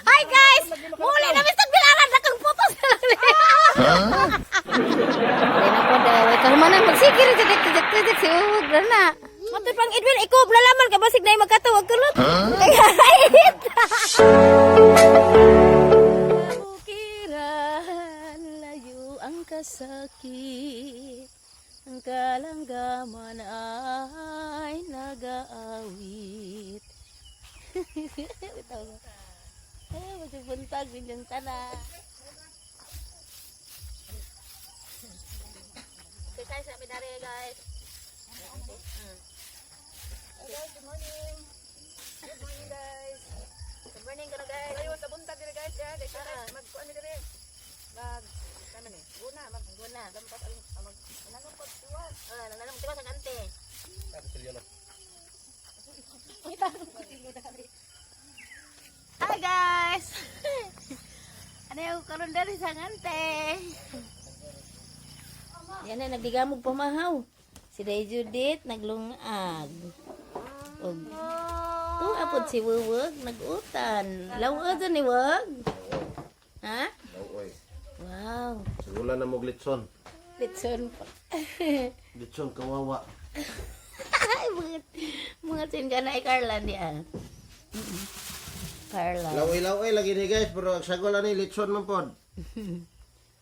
Hi guys! Muli na Mr. Bilaran na kang putos na lang niya. Wala na po daw. Ay kahumanan magsigir jik jik jik si Uwag na na. Matoy pang Edwin, ikaw lalaman ka basig na magkatawag kulot. Kaya Bukiran, layo ang kasakit. Ang kalanggaman ay nagaawit. Bitaw ba? Ay, masibuntag din yung tanan. Exercise namin na rin, guys. Hey guys, good morning. Good morning, guys. Good morning, kano, guys. Ayo sa buntag dire, guys, ya, exercise mag kuan mi dire. Mag ano ni? Guna, mag Guna. lampas ang mag nanong pagtiwas. Ah, nananong tiwas ang ante. Hi guys! Ano yung karon dali sa ngante? Yan na, nagdigamog pamahaw. Si Day Judith, naglungag. Og, tuwa pod si Wuwag, nagutan. Lawag ni Wag. Ha? Oy, Wow. sigula na mo litson. Litson pa. Litson kawawa. Ay, mga sin ka na ay Carla di ah. Carla. Laway-laway lagi ni guys, pero ang sagol ani litson man pod.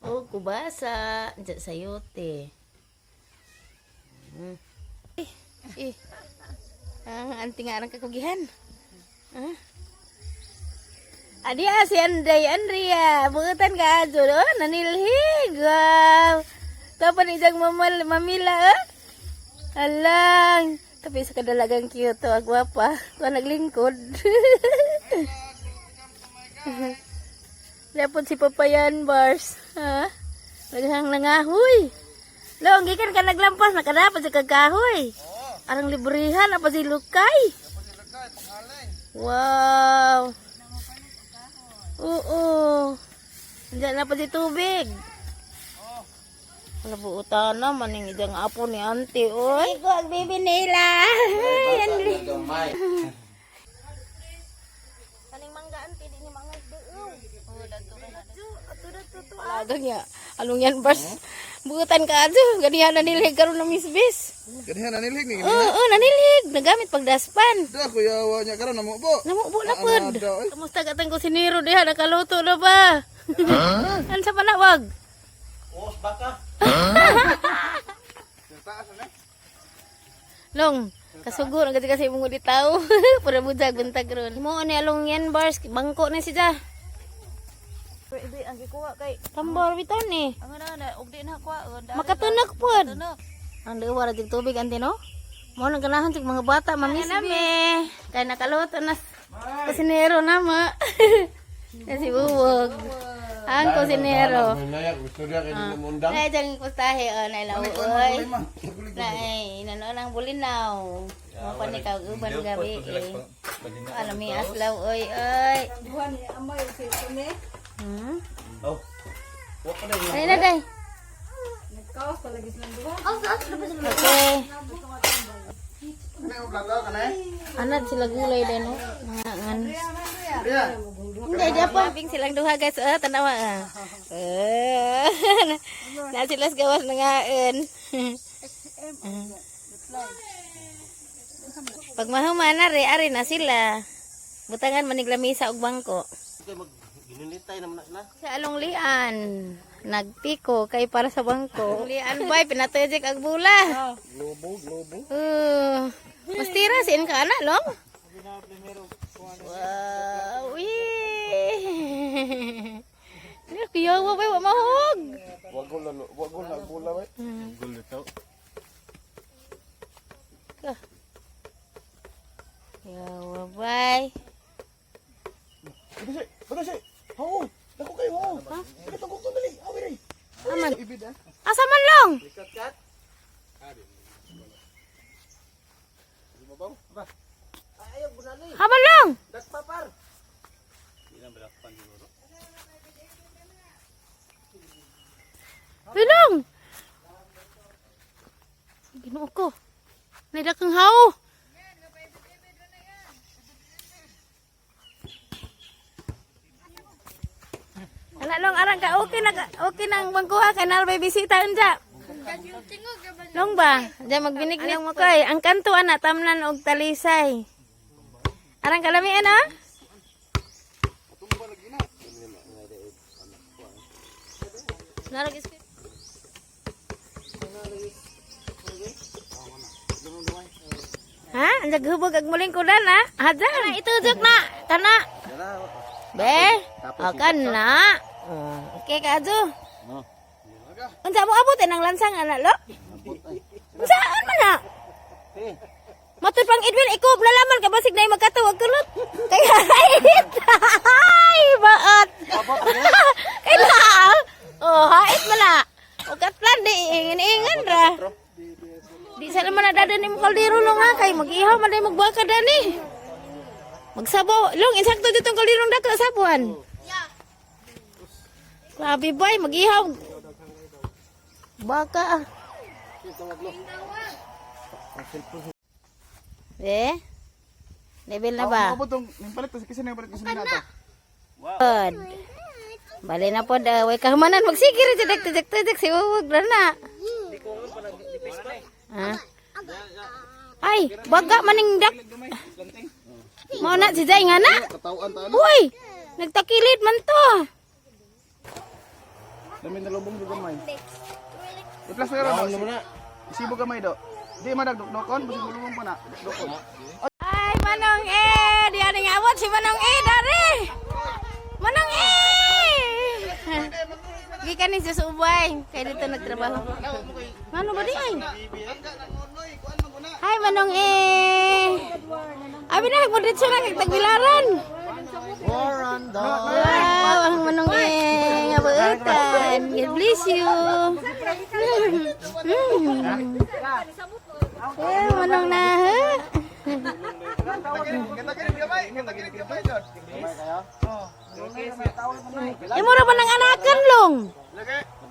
Oh, kubasa. Diyan sayote. Eh, eh. Ang anti nga ang kakugihan. Ah. Adi ah, si Anday, Andrea. Buutan ka, Azul. Oh, nanilhig. Wow. Kapan isang mamal, mamila, oh. Alang. Tapi sa kadalagang cute, oh, gwapa. Tuwa naglingkod. Lapod si Papayan Bars. Ha? Naghang nangahoy. Long, gikan ka naglampas, nakadapat sa kagahoy. Arang librihan, apa si Lukay. Wow. Oo. Diyan na pa si tubig. Wala buutan na, maning idang apo ni auntie, oy. Ikaw ang bibi nila. Ay, Andri. Gamay. Kaning mangga auntie, di niya mangga doon. Oh, dadto ka na. Alaga niya. Anong yan, bars? Buutan ka adyo. Ganihan nanilhig karon na misbis. Ganihan nanilhig ni. Oo, oh, nanilhig. Nagamit pagdaspan. Da kuya wa nya karon namo po. Namubo na pod. Ada, oy. Kamusta ka tang kusinero diha nakaluto na ba? An sa panawag? Os baka. Long, kasugo na kasi kasi mong tao. Pura budag buntag ron. Mo ni along yan bars, bangko na siya. Ibi ang gikuha kay Tambor bitaw ni. ang ana na og di na kuha. Makatunak pod. Ang liwa ra jud tubig ante no. Mo nang ganahan jud mga bata mamisbi. Nami. Kay nakaluto na kusinero na ma. Na si Buwog. Ang kusinero. Nayak gusto niya kay dili mo undang. Nay dyan pustahe oh, nay lauoy. Nay nanoon ang bulinaw. Mo pa ni kag uban gabi eh. Alam mi aslaw oy oy. Oh. Wa pa na. Ay na day. Okay. Kani og plato kani. Anad sila gulay din no. Mga ngan. Hindi di pa. Bing silang duha guys. Oh, tanawa. Ah. Eh. Na sila sa gawas nangaon. Pag mahuman na re, ari na sila. Butangan manig lamisa og bangko. Kay mag ginunitay naman na sila. Sa along lian, nagpiko kay para sa bangko. Lian bay, pinatuyok ang bula. Globo, globo. Mastira siin ka ana long. Wow, wee. Kuyawa bay wa mahog. Wagol na wagol na bola bay. Gulito. Yawa bay. Padasi, padasi. Hawo. Dako kayo hawo. Dako ko dali. Awi ri. Aman. Ibid ah. Asa man long? Likat kat. Ba. Ayaw bunali. Haman long. Dakpapar. Bilong. Ginoo ko. Nidakang hawo. Ana long arang ka okay na okay na ang bangkuha kay nalbay bisita unja. Long ba? Diyan magbinignit mo kay. Ang kanto ana tamnan og talisay. Arang kalami ana? Narag Ha? Ang jaghubog ag muling kudan ha? Hadyan. Itujok na. Kana. Be. O kana. Oh, okay ka adyo. No. Unsa mo abot ang lansang ana lo? Unsaan man na? Eh. Matud pang Edwin ikaw nalaman ka basig na magkatawag kulot. Kay hait. Ay, baot. Kay na. Oh, hait man na. O katlan di ingin-ingan ra. Di sa naman nadada ni mo kaldero long ha kay mag-ihaw man day magbaka dani. Magsabaw, long insakto ditong kalderong dako sabuan. Grabe boy, mag-ihaw. Baka ah. Eh? Level na ba? Abot tong ning palit kasi ning palit kasi na to. Pod. Bali na pod, way kahumanan magsigir tijak tijak tijak si uwag na na. Ha? Ay, baga maning dak. Mao na si Jay nga na. Katawan ta ano. Uy, nagtakilid man to. Dami na lubong do gamay. I-plus na ro. Isibo gamay do. Di madag dukdokon, basig lubong pa na. Dukdokon. Ay, Manong eh, di ani nga abot si Manong eh dari. Manong eh. Gikan ni sa Ubay, kay dito nagtrabaho. Mano ba di ay? Hi Manong eh. Abi na mo dito na kay tagbilaran. Wow, ang Manong eh nga buutan. God bless you. Eh, Manong na. Ha? Ganda gamay, ganda gamay jod. Imo ra ba ng anakan long?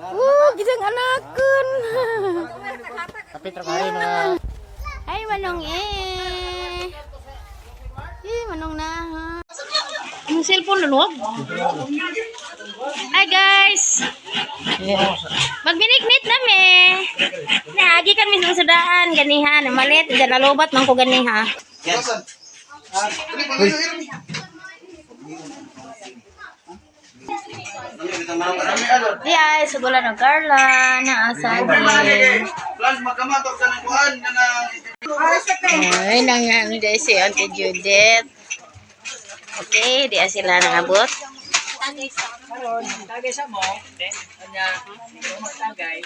Oh, gisang anakan. Kapit ra kay mga Ay, manong eh. Eh, manong na ha. Ang cellphone luluwag. Hi guys. Magbiniknit na me. Naagi kami sa sudaan ganiha namalit dyan nalobat man ko ganiha. Di ay sugulan og Carla na asa. Plan magkamator ka ng kuan nga na Ay, nangan di si Auntie Judith. Okay, di sila nangabot. Tagay sa mo, kanya tagay.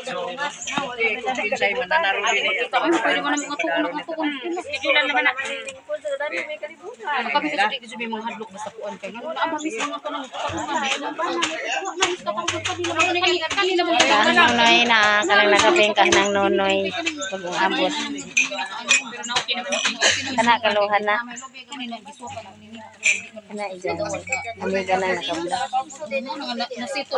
So, kung kinsay mananaro din ito. Pwede mo naman Schedule naman na. Kami sa di ko mga hadlok basta kuan kay ngano na miss mga kanang kanina mo Ang nonoy na kanang nakaping ka ng nonoy pag uabot. Kana kaluhan na. Kana ijan. Amiga na nakabla. nasito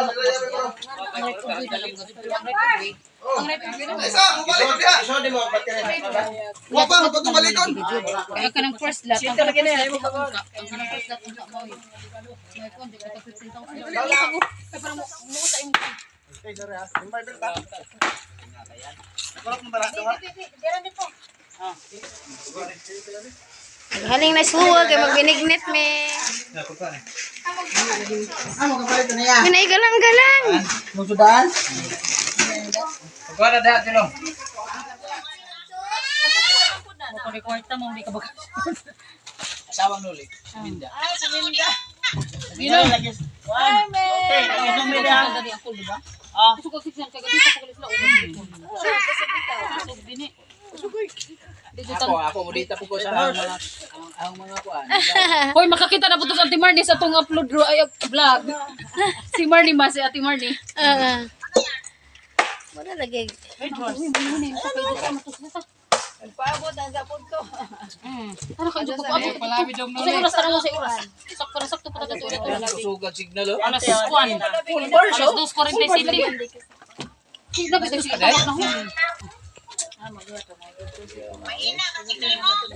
Isa, mubalik ko diha. Wa pa, pag balikon. kaya kanang first lap ang kanang first lap ang mo may kuan di ka 15,000. Haling na suwa kay magbinignit me. Amo ka palit na ya. Minay galang-galang. Musudan. Pagwala diha sila. Mo kwarta mo di ka baga. Asawang nuli. Suminda. Ah, suminda. Gino. Okay, Dali ako di ba? Ah. Suka six kay gabi pa sila og dini. Ako, ako mo dito ko sa ang mga ang mga kuan. Hoy, makakita na po to sa Ate Marnie sa atong upload ro ay vlog. Si Marnie ma si Ate Marnie. Oo. Wala lagi. Tara ka ko abot. Sa oras tara sa oras. Sakto ra sakto pa ta to. Sugat signal oh. Alas 1. Alas 2:47. Kita ba siya na ho?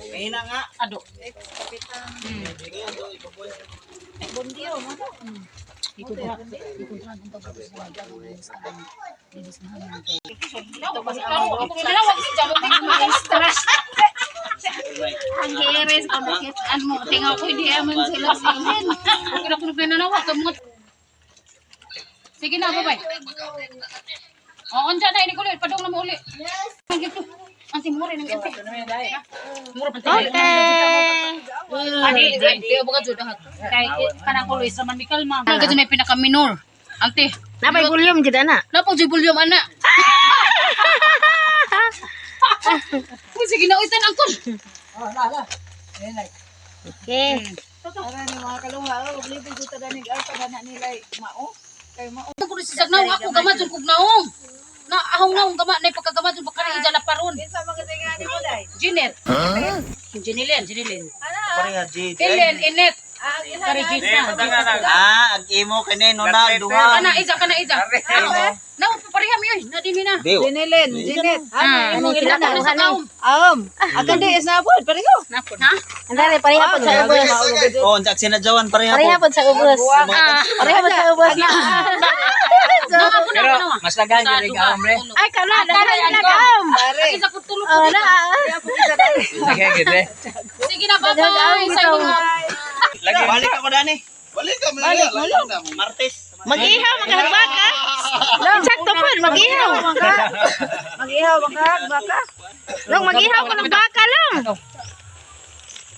Mahina nga. Ado. Ang heres kung nakitaan mo, tingaw ko hindi aman sila sa ilin. Kung nanawag ka mo. Sige na, bye-bye. Oo, unsa na ini kulit, padung na mo uli. Ang timure ng ito. Mura pa tayo. Okay. Adi, di, di, buka jud ha. Kay kanang kuloy sa man mi kalma. Ang gadto na pinaka minor. Ante, Napay volume jud ana. napog jud volume ana. Uy, sige na, uy, tan angkol. Okay. Ang kuno si Sagnaw, ako gamad jud kog naong. Na ahong naong gama na pagkagamad jud baka ija na paron. Jeanette. Huh? Jeanelyn, Jeanelyn. Pareha G. Helen, Inet. Kari Gisa. Ah, ag imo kini no na duha. Kana ija, kana ija. Na pareha mi oy, na dinhi na. Diw. Jinilin, Jinet. Ah, Ano sila na sa kaom. Akan di is na pod, pareho. Ha? Andare pareha pod sa ubos. Oh, unsa sinadyawan pareha Pareha po. pod sa ubos. Pareha pod sa ubos na. Na ako na ako na. Mas lagahan jud rin ka, hombre. Ay kana, daghan na kaom. Ay, sa kutulog Oh na. Lagahan gid re. Sige na, bye-bye. Signing off. Lagi balik ako dani. Balik ka, balik. Martes. Mag-ihaw maghagbaka. Long sakto pod mag-ihaw. Mag-ihaw baka, baka. Long mag-ihaw ko ng baka long.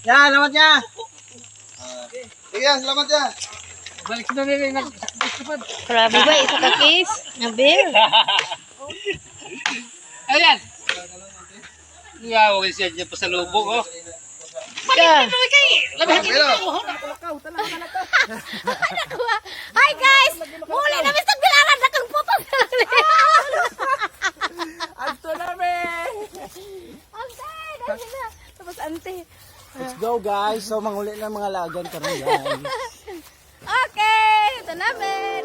Ya, salamat ya. Sige, salamat ya. Grabe ba isa ka case nga beer. Ayan. Yeah, okay siya dyan pasalubong oh. Ka. Hi guys! Muli na Mr. Bilaran na kang putos na lang. Adto na me. Ante, dali na. Tapos ante. Let's go guys. So manguli na mga lagan karon guys. Okay, ito namin.